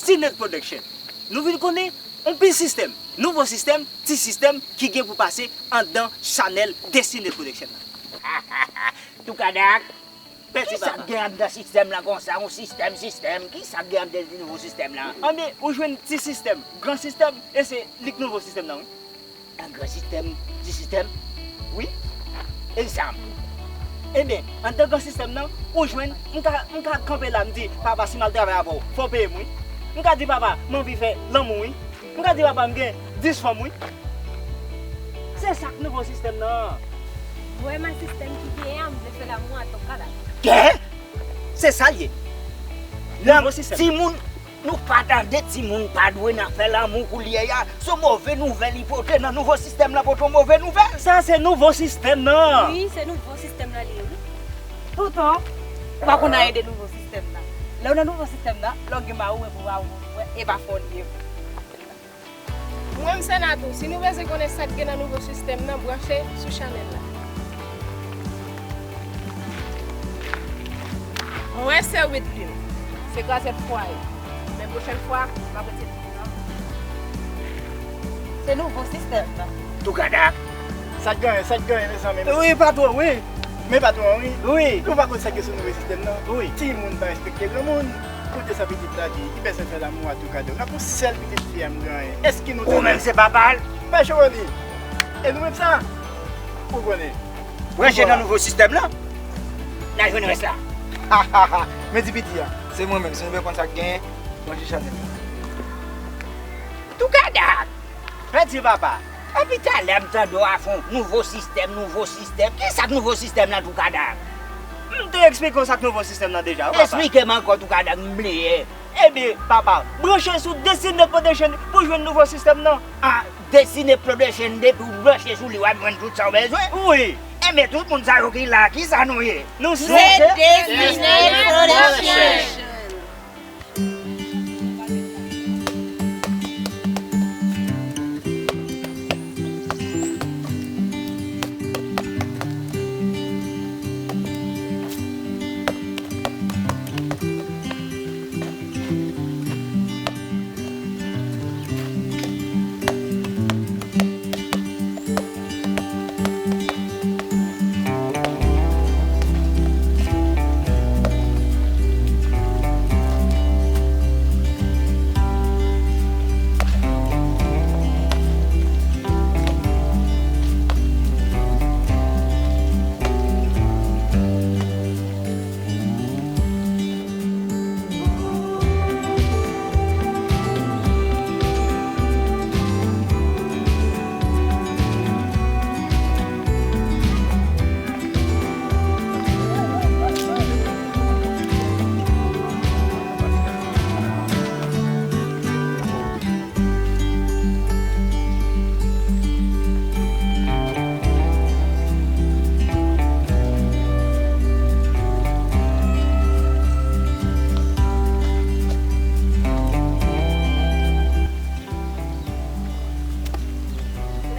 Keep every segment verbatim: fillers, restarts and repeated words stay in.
Destinet Production. Nou vin konnen yon pil sistèm, nouvo sistèm, ti sistèm ki gen pou pase anndan chanèl Destinet Production nan. Toukadak, kisa k gen anndan sistèm lan konsa? Yon sistèm, sistèm. Kisa k gen anndan nouvo sistèm lan? Anben, ou jwenn ti sistèm, gran sistèm, e se li k nouvo sistèm nan, wi. Nan gran sistèm, ti sistèm? Wi. Egzanp. Ebyen, anndan gran sistèm nan, ou jwenn, m ka, m ka kanpe la, m di, papa, si m al travay avè w, fò w peye m, wi. M ka di, papa, m anvi fè lanmou, wi. M ka di, papa, m gen dis fanm, wi. Se sa k nouvo sistèm nan. Vrèman sistèm ki genyen an, m vle fè lanmou a Toukadak. Kè? Se sa l ye. Nouvo sistèm. Timoun, nou pa tande timoun pa dwe nan fè lanmou koulye a. Se yon move nouvèl li pote nan nouvo sistèm lan, pote yon move nouvèl. Sa se nouvo sistèm nan. Wi, se nouvo sistèm nan li ye, wi. Poutan, ou pa konn anyen de nouvo sistèm nan. Lè w nan nouvo sistèm nan, lè w gen mari w, epi w pa wè, e pa fè w li ye. Mwen, m sè Natou. Si nou bezwen konnen sa k gen nan nouvo sistèm nan, branche sou chanèl la. Mwen, se Widlin. Se gazèt fwaye. Men pwochèn fwa, m ap retire non. Se nouvo sistèm nan. Toukadak. Sa k genyen, sa k genyen, mezanmi? Wi, patwon, wi. Men patwon, wi. Wi. Nou pa konn sa k gen sou nouvo sistèm nan. Wi. Timoun pa respekte granmoun. Koute sa pitit la di, li bezwen fè lanmou a Toukadak. Nan pou sèl pitit fi a m genyen. Èske nou... Ou menm se papa l? Mèche Wòni. E nou menm sa? Ou konnen. Branche nan nouvo sistèm nan. N a jwenn rès la. Men di piti a, se mwen menm. Si nou vle konn sa k genyen, branche chanèl la. Toukadak! Pèdi papa. Epi talè m tande w ap fè yon nouvo sistèm, nouvo sistèm. Kisa k nouvo sistèm nan, Toukadak? M te eksplike w sa k nouvo sistèm nan deja, wi, papa. Eksplike m ankò, Toukadak, m bliye. Ebyen, papa, branche sou Destinet Production pou jwenn nouvo sistèm nan. Ah, Destinet Production, depi w branche sou li, w ap jwenn tout sa w bezwen? Wi. Ebyen, tout moun sa yo ki la, kisa nou ye? Nou se... Se Destinet Production.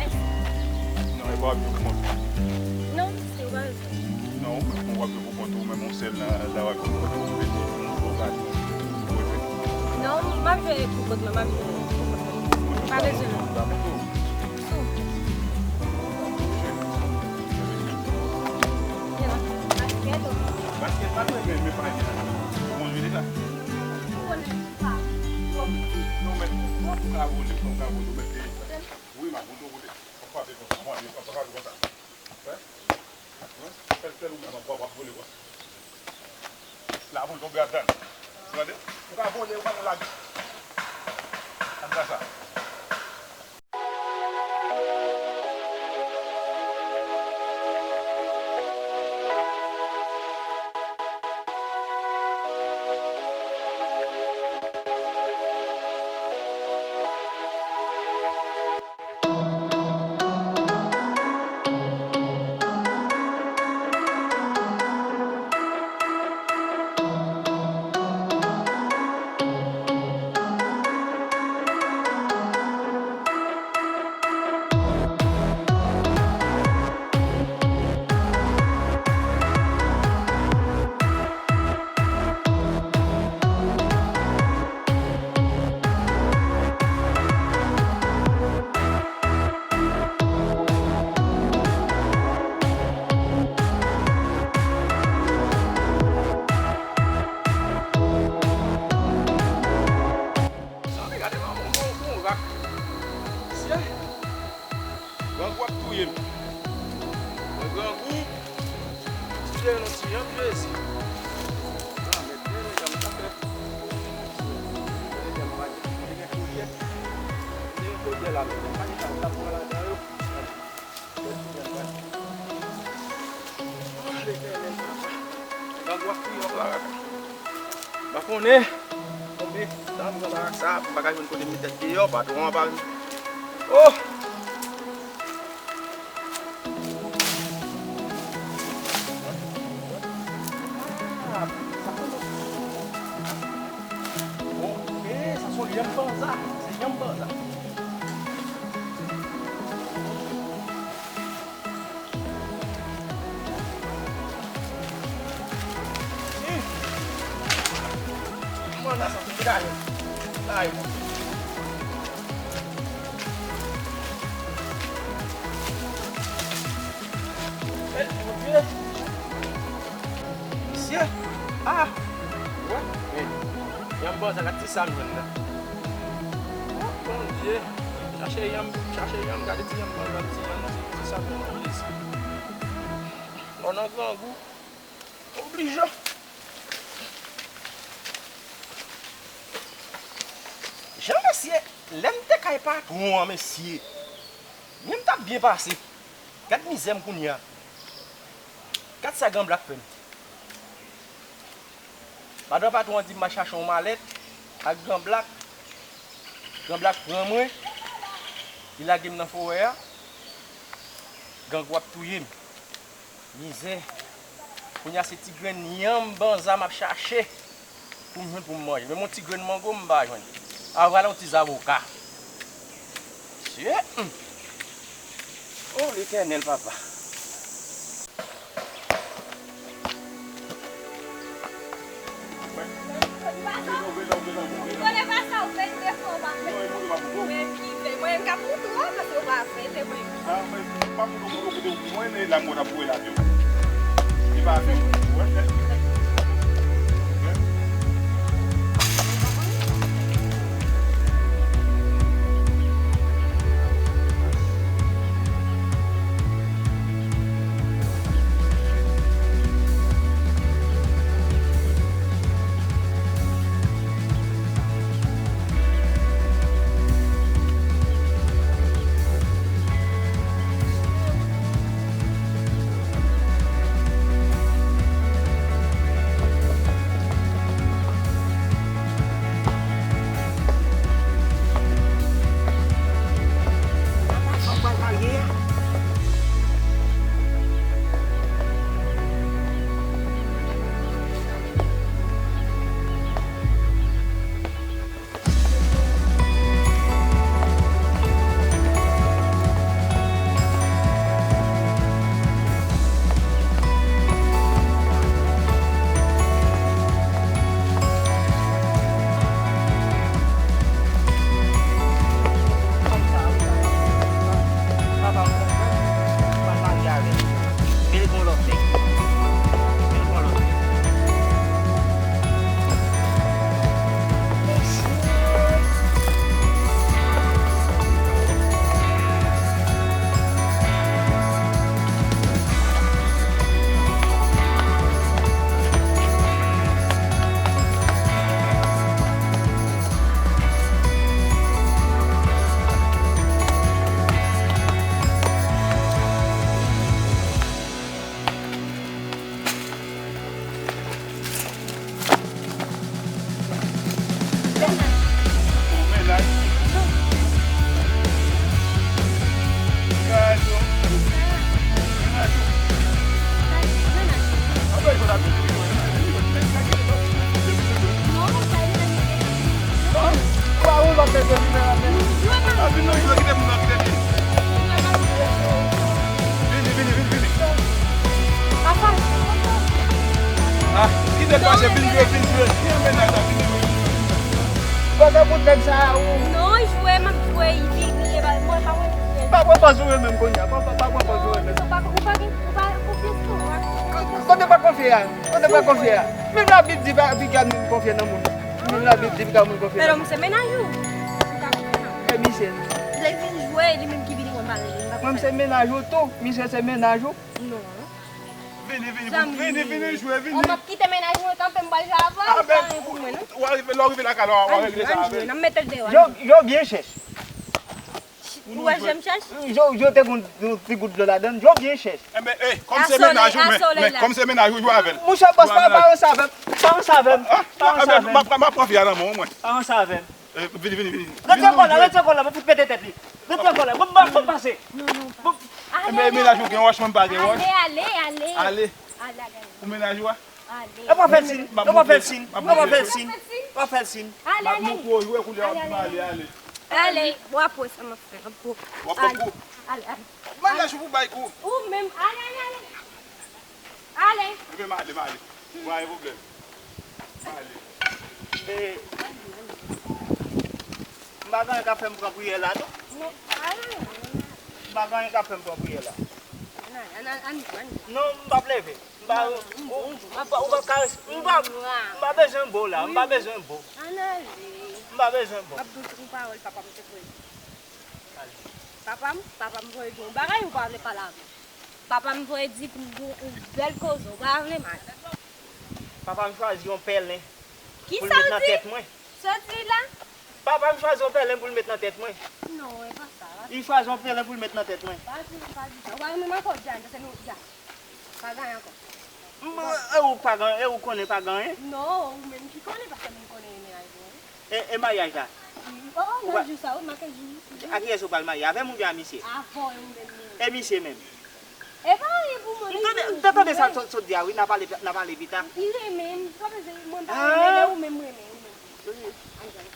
Mèsi. Non, e pa w ap jwe pou kont ou. Non, se w pa... Non, ou menm w ap jwe pou kont ou, menm yon sèl nan la w ap jwe pou kont ou, ou mete yon gwo gad. Non, m ap jwe pou kont mwen, m ap jwe pou kont mwen. Pa bezwen non. Sou. Basket, ok. Basket, pa jwe, men, men pa jwe la. Ou konn jwe deja? Ou konnen pa. Twò piti. Non, men, ou ka vole, ou ka vole, ou mete. Wi, m ap vole, ou vole. Ou frape konsa, ou frape konsa. Hein? Hein? Fè l, fè l ou menm, w ap, w ap vole konsa. La pou l tonbe atè. Ou tande? Ou ka vole, ou pa nan lage. Ann fè sa. Jere nou ti janm, Jezi. Lanmèd, jere janm, sa fè. Jere janm, pa gen kote gen kote. Jere kote la, men pa gen sa, sa pran ladan yo. Jere ti janm, pa. Oh, Letènèl, papa. Gang w ap kriye anba la. M pa konnen. Konbyen tan m pran barak sa, m pa ka jwenn kote m met tèt deyò, patwon an pa. Oh! Ah, sa se yon, ok, sa se yon yanm banza. Se yanm banza. Ih! Mwen la santi m gaye. Gaye. Mèt Bondye. Misye. Ah! Wè, men. Yanm banza, gad ti sa m jwenn nan. Oh, Bondye. Chache yanm, chache yanm, gade ti yanm banza, ti yanm nan, se ti sa m jwenn nan, Jezi. Lè w nan grangou, oblije. Jan mesye, lè m te kay patwon an, mesye, men m t ap byen pase. Gad mizè m kounye a. Gad sa Gran Blak fè m. Madan patwon an di m al chache yon malèt ak Gran Blak. Gran Blak pran mwen, li lage m nan forè a. Grangou ap touye m. Mizè. Kounye a se ti grenn yanm banza m ap chache pou m jwenn pou m manje. Menm yon ti grenn mango m pa jwenn. Avwala yon ti zaboka. Mesye, hmm. Oh, Letènèl, papa. Mwen menm k ap moute w, paske w pa vle de mwen. Ah, mwen, pa moute w, moute w, moute w. Mwen, men la mwen ap voye la, men. Li pa vle. Wè, men. Papa m konprann, m pral marye avè l. Men l gen yon lòt nèg. Men l gen yon lòt nèg. Vini, vini, vini, vini. Ah, kite l pase, vin jwe, vin jwe. Vin jwe, vin jwe. Kote bout nèg sa a ou? Non, jwe, m ap jwe, li vini, e pa, mwen pa wè li vini. Pa pran pòz ou menm kounye a, pa, pa, pa pran pòz ou menm. Ou pa, ou pa gen, ou pa konfyans nan mwen. Kote pa konfye a? Kote pa konfye a? Menm Labib di pa, piga moun konfye nan moun. Menm Labib di piga moun konfye nan moun. Men se mennaj ou. Ou ka konfye nan mwen. E misye? Lè l vin jwe, li menm ki vini konn pale. Mwen se mennaj ou tou, misye se mennaj ou. Non. Vini, vini, vini, vini, vini, jwe, vini. Mwen, m ap kite mennaj mwen kanpe, m pral jwe avè w, sa pa pou mwen, non. W a rive, lè w rive lakay la, w a regle sa avè l. N ap mete l deyò. Yo, yo byen chèch. Ou wè je m chèch? Yo, yo te gon yon ti gout dlo ladann, yo byen chèch. Enben, ey, kòm se mennaj ou, men, men, kòm se mennaj ou, jwe avè l. Monchè, bòs, pa, pa ranse avè m, pa ranse avè m, pa ranse avè m. M ap pran fi a nan men w, mwen. Pa ranse avè m. Eh, vini, vini, vini. Retire kò la, retire kò la, mwen fout pete tèt li. Retire kò la, mwen, mwen, mwen pase. Non, non, pa. Enben, mennaj ou gen wòch, mwen m pa gen wòch. Ale, ale, ale. Ale. Ale, ale, ale. Ou mennaj ou a? Ale. E pa fè l sin, e pa fè l sin, e pa fè l sin, e pa fè l sin. Ale, ale. M ap montre w jwe koulye a, ale, ale. Ale, w ap wè sa m ap fè, w ap wè. W ap pran kou. Ale, ale. Mennaj ou pou bay kou. Ou menm, ale, ale, ale. Ale. Ebyen, m ale, m ale. Pa gen pwoblèm. M ale. E, m pa gen anyen k ap fè m pran priyè la, non. Non, pa gen anyen. M pa gen anyen k ap fè m pran priyè la. Ann al, ann al, ann jwe, ann jwe. Non, m p ap leve. M pa, ou, ou, ou pa, ou p ap karese. M pa, m pa bezwen bo la, m pa bezwen bo. Ann ale. M pa bezwen bo. M ap di w yon pawòl papa m te voye di. Papa m, papa m voye di w yon bagay ou pa vle pale avè m. Papa m voye di pou m di w yon bèl koze, ou pa vle mal. Papa m chwazi yon pèlen pou l met nan tèt mwen. Sa w di la? Papa m chwazi yon pèlen pou l met nan tèt mwen. Non, e pa sa. Li chwazi yon pèlen pou l met nan tèt mwen. Pa di, pa di sa. Ou pa renmen m ankò, Jan, paske nou, Jan. Pa gen anyen ankò. M, e ou pa gen, e ou konnen pa gen anyen? Non, ou menm ki konnen, paske m konnen mennaj mwen. E, e maryaj la? Oh, nan jou sa, wi, make jou. A kiyès ou pral marye? Avè m oubyen a misye? Avè w menm, menm. E misye menm? E pa anyen pou mwen. M tande, m te tande sa l sot, sot di a, wi, n a pale, n a pale pita. Li renmen m, sa vle di, mwen pa renmen l, e ou menm renmen, ou menm. Ann jwe.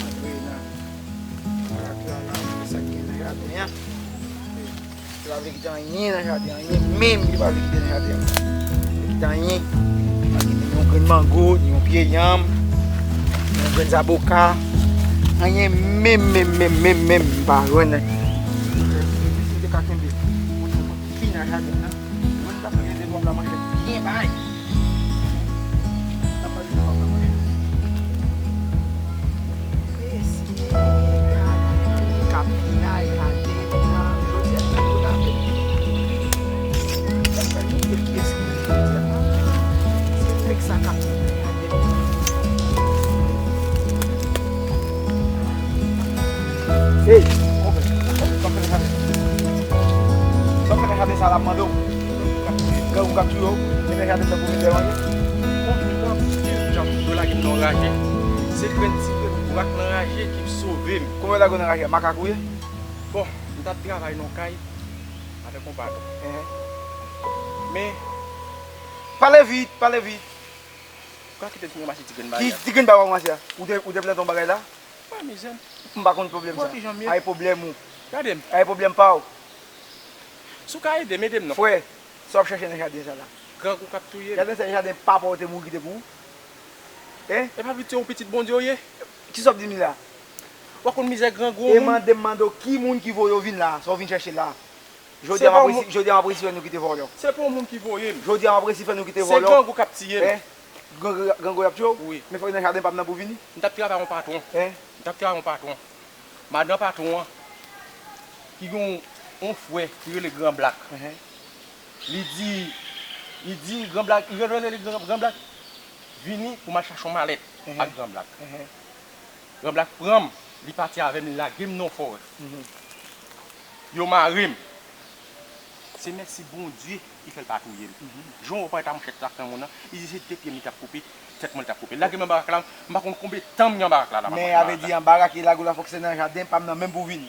Antre nan barak la, la, sa k gen nan jaden an. Li pa vle kite anyen nan jaden an, anyen menm li pa vle kite nan jaden an. Li pa vle kite anyen. Li pa kite ni yon grenn mango, ni yon pye yanm, ni yon grenn zaboka. Anyen menm, menm, menm, menm, menm, m pa jwenn. Si m te ka kenbe, pou tout fi nan jaden an, mwen ta fè de dwòp la manje byen bay. Sa pa di dwòp la manje. Mesye, gade, gade, gade, gade, jodi a, gade, gade. Sa fè nou de kiyès ki vin jodi a. Se nèg sa k ap vin gade. Hey, konpè, sa w fè nan jaden? Sa w fè nan jaden sa la, m mande w? Grangou k ap touye w, e nan jaden sa pou vin fè manje? Bon, m pran pil jan pou yo lage m nan yon raje. Se grenn ti grenn bourak nan raje ki sove m. Kòman yo lage w nan raje a? Makak ou ye? Bon, m t ap travay nan yon kay avèk yon patwon. Enhen. Men, pale vit, pale vit. Ou ka kite m fini ranmase ti grenn bagay la? Ki ti grenn bagay w ranmase a? Ou te, ou te plante yon bagay la? Pa mizè m. M pa konn pwoblèm sa. Bon, ki jan m ye? Ay pwoblèm ou. Gade m. Ay pwoblèm pa w. Si w ka ede m, ede m non. Frè, sa w ap chèche nan jaden sa la? Grangou k ap touye m. Jaden sa, jaden papa w te mouri kite pou ou? Hein? E pa vle di se yon pitit Bondye w ye? Kisa w ap di m la? Ou pa konn mizè grangou yon moun? E mande m, mande w ki moun ki voye w vin la, sa w vin chèche la? Jodi a m ap resi-, jodi a m ap resi fè nou kite vòlò. Se pa yon moun ki voye m. Jodi a m ap resi fè nou kite vòlò. Se grangou k ap tiye m. Hein? Gran, gran, grangou y ap tiye w? Wi. Men fòk nan jaden pa m nan pou vini. M t ap travay yon patwon. Hein? M t ap travay yon patwon. Madan patwon an, ki gen yon, yon frè ki rele Gran Blak. Enhen. Li di, li di Gran Blak, li rele Gran, Gran Blak, vini pou m al chache yon malèt, enhen, ak Gran Blak. Enhen. Gran Blak pran m, li pati avè m, li lage m nan yon forè. Mhm. Yo mare m. Se mèsi Bondye ki fè l pa touye m. Mhm. Jan w wè w pa wè ta manchèt la fè moun nan, li di se de pye m li t ap koupe, tèt mwen li t ap koupe. Lage m anba rak la, m pa konn konbyen tan m gen anba rak la, la, men avè di anba rak li lage w la, fòk se nan jaden pa m nan menm pou w vini.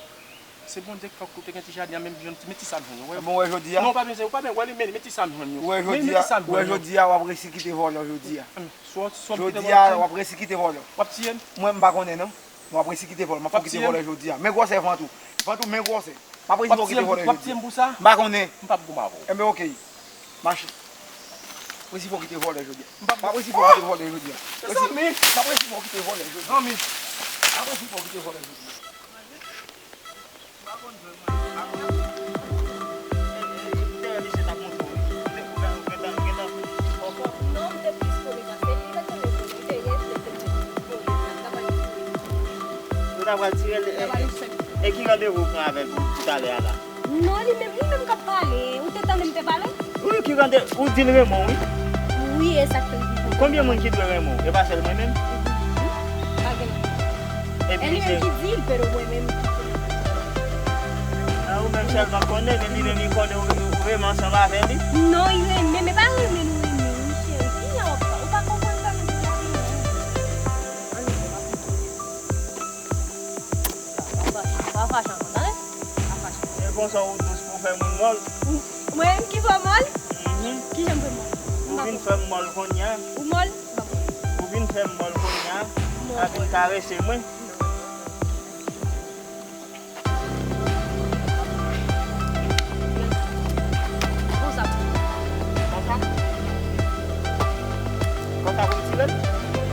Se Bondye k fè w te gen ti jaden an, men, men ti sa m jwenn yo. Bon, wè jodi a. Non, pa bezwen, ou pa bezwen, wè li, men, men ti sa m jwenn yo. Wè jodi a, wè jodi a, w ap resi kite vòlò jodi a. Jodi a, w ap resi kite vòlò. W ap tiye m? Mwen, m pa konnen, non. W ap resi kite vòlò. M ap fè w kite vòlò jodi a. Men gwosè vant ou. Vant ou, men gwosè. M ap resi fè w kite vòlò jodi a. W ap tiye m pou sa? M pa konnen. M p ap goumen avè w. Enben, oke. Mache. M ap resi fè w kite vòlò jodi a. M p ap, m ap resi fè w kite vòlò jodi a. Mezanmi. M ap resi fè w kite vòlò jodi a. Zanmi. M ap resi fè w kite vòlò jodi a. Non, m te plis kole pase li, lè tande m te ye, m te tande m te ye, m te tande m te ye. Ou ta pral tire l, e, e, e ki randevou w pran avè l pou, pou talè a la? Non, li menm, li menm k ap pale. Ou te tande m te pale? Wi, ki rande, ou di l renmen w, wi. Wi, e sa k fè l di konsa. Konbyen moun ki dwe renmen w? E pa sèl mwen menm? Mhm. Pa gen lòt. Epi e li menm ki di l, pero mwen menm ki di l. A, ou menm sèlman konnen, men li menm li konnen ou, ou renmen ansanm avè li? Non, li renmen, men pa renmen nou renmen, wi, cheri. Ki jan w ap pale? Ou pa konprann sa nou di la, wi. Ann, ann, ann. Pa fache, pa fache ankò, tande? Pa fache. E konsa ou dous pou fè moun mòl? Mwen menm ki fè w mòl? Mhm. Ki jan m fè mòl? Ou vin fè m mòl kounye a. Ou mòl? Ou vin fè m mòl kounye a. Mòl. A vin karese mwen. Konsa. Konsa? Konsa pou m tire l?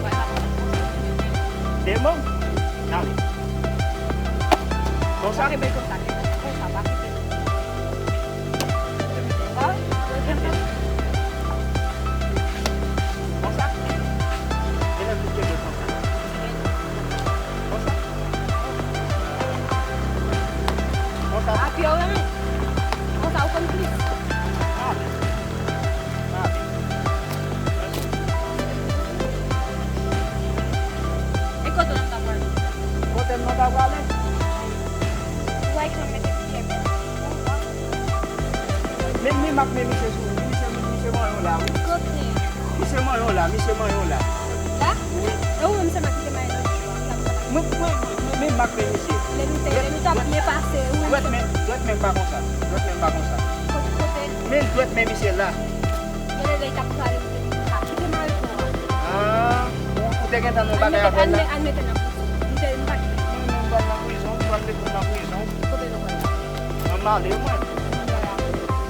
Wè, pa konsa. Demen? N ale. Konsa? Kenbe konsa, kenbe konsa, pa kite. Konsa? Konsa? Genlè tou kenbe konsa. Konsa. Konsa. Api yo renmen. Konsa ou konn plis. Ah. Ah. E kote w ap ta pral? Kote m ta prale? Ou wè kòm mete pye bèl. Men, men m ap men misye sou, misye, misye manyen w la, wi. Kote? Misye manyen w la, misye manyen w la. La? Wi. E ou menm se m a ki te manyen lòt jou a, m t ap travay. Mwen, mwen, mwen, men m ap men misye. Lè nou te, lè nou t ap byen pase, ou menm. Dwèt men, dwèt men m pa konsa. Dwèt men m pa konsa. Kote, kote? Men dwèt men misye la. Genlè lè l t ap prale, ou te di, "Pa kite m al pou a." Ah, ou, ou te gentan nan bagay avè l la? Al mete, al mete nan prizon. M te, m pa kite. Mwen menm m pral nan prizon, m pral mete m nan prizon. Kote nou pral? Mwen m ale, mwen.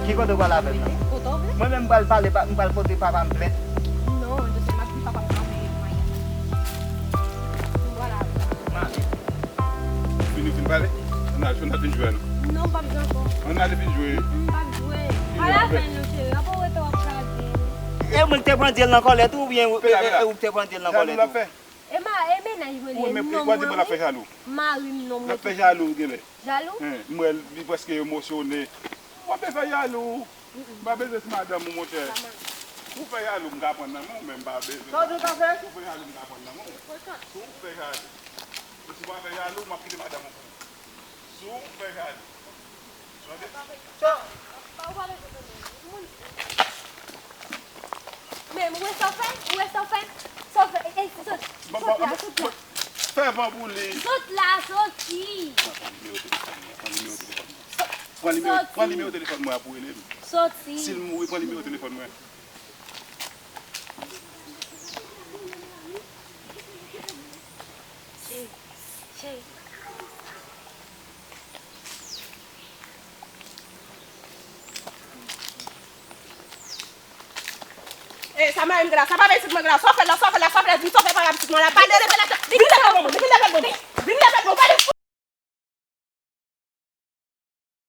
Ki kote w pral avè m nan? Kote w vle? Mwen menm m pral pale, pa- m pral pote papa m plent. Non, jodi m ap di papa m pa veye mwen. M pral avè w. M ale. Fini, fin pale? Ann al, ann al fin jwe a nou. Non, m p ap jwe ankò. Ann ale fin jwe. M p ap jwe. Al avè l non, cheri. Apre w rete w ap gade. E mwen ki te pran dyèl nan kòlèt ou, oubyen e, e, e ou ki te pran dyèl nan kòlèt ou? Jalou l ap fè. E ma, e mennaj mwen li ye, non mwen wi. Ou di mwen l ap fè jalou. Mari m non mwen. L ap fè jalou genlè. Jalou? Hen, m wè li prèske emosyone. W ap fè jalou. M pa bezwen se madanm ou, monchè. Si w fè jalou, m ka pran nan men w, men m pa bezwen. Sa w di w ka fè? Si w fè jalou, m ka pran nan men w. Si w fè jalou. E si w pa fè jalou, m ap kite madanm ou pou ou. Si w fè jalou. Tande? Sa. Men, ou wè sa w fè? Ou wè sa w fè? Sa w fè? Ey, sot, sot la, sot la. Fè van pou li. Sot la, soti. Pran nimewo telefòn mwen, pran nimewo telefòn mwen. Pran nimewo, pran nimewo telefòn mwen pou w rele m. Soti. Si l mouri, pran nimewo telefòn mwen. Cheri, cheri. E, sa mari m gen la, sa papa pitit mwen gen la, sa w fè la, sa w fè la, sa w fè la, di m sa w fè papa pitit mwen la, pa deranje la, vin la,